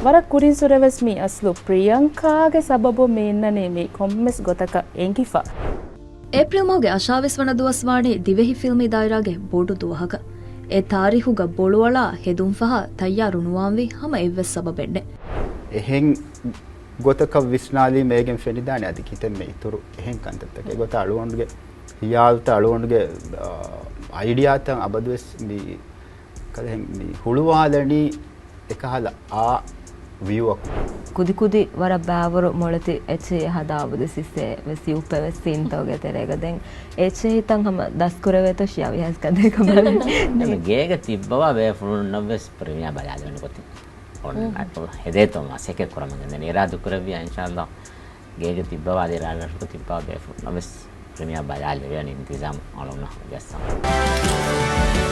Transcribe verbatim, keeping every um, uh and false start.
ވަރަށް ކުރިން ސުރެވެސް މި އަސްލު ޕްރިޔަންކާގެ ސަބަބުން މި އިންނަނީ މި ކޮންމެސް ގޮތަކަށް އެނގިފަ. އޭޕްރިލް މަހުގެ އަށާވީސް ވަނަ ދުވަސް ވާނީ ދިވެހި ފިލްމީ ދާއިރާގެ ބޮޑު ދުވަހަކަށް. އެ ތާރީހުގަ ބޮޅުއަޅާ ހެދުންފަހާ ތައްޔާރު ނުވާންވީ ހަމަ އެއްވެސް ސަބަބެއް ނެތް. އެހެން ގޮތަކަށް ވިސްނާލީމަ އޭގެން ފެނިދާނެ އަދި ކިތަންމެ އިތުރު އެހެން ކަންތައްތަކެއް. އެގޮތަށް އަޅުގަނޑުގެ ހިޔާލުތައް އަޅުގަނޑުގެ، އާ، އައިޑިއާތައް އަބަދުވެސް މި ކަލެހެން މި ހުޅުވާލަނީ އެކަހަލަ އާ ވިއުއަކު. ކުދިކުދި ވަރަށް ބާވަރު މޮޅެތި އެޗްއޭ ހަދާ އަބަދުވެސް އިއްސޭ ވެސް ޔޫޕެ ވެސް ސީންތަކުގެ ތެރޭގަ. ދެން އެޗްއޭ ހިތަށް ހަމަ ދަސްކުރެވޭތޯ ޝިޔާ ވިހާސް ކަދޭކަ ބަލަން. ގޭގަ ތިއްބަވާ ބޭފުޅުންނަށް ވެސް ޕްރިމިއާ ބަލާލެވޭނެ ގޮތެއް އޮންނަ އަތޮޅު ހެދޭތޯ މަސައްކަތް ކުރަމުން ގެންދަނީ. އިރާދަކުރެއްވިއްޔާ އިންޝާﷲ ގޭގަ ތިއްބަވާ އަދި ރާއްޖެއަށް ތިއްބަވާ ބޭފުޅުންނަށް ވެސް ޕްރިމިއާ ބަލާލެވޭނެ އިންތިޒާމު އަޅުންނަށް ޖައްސަން.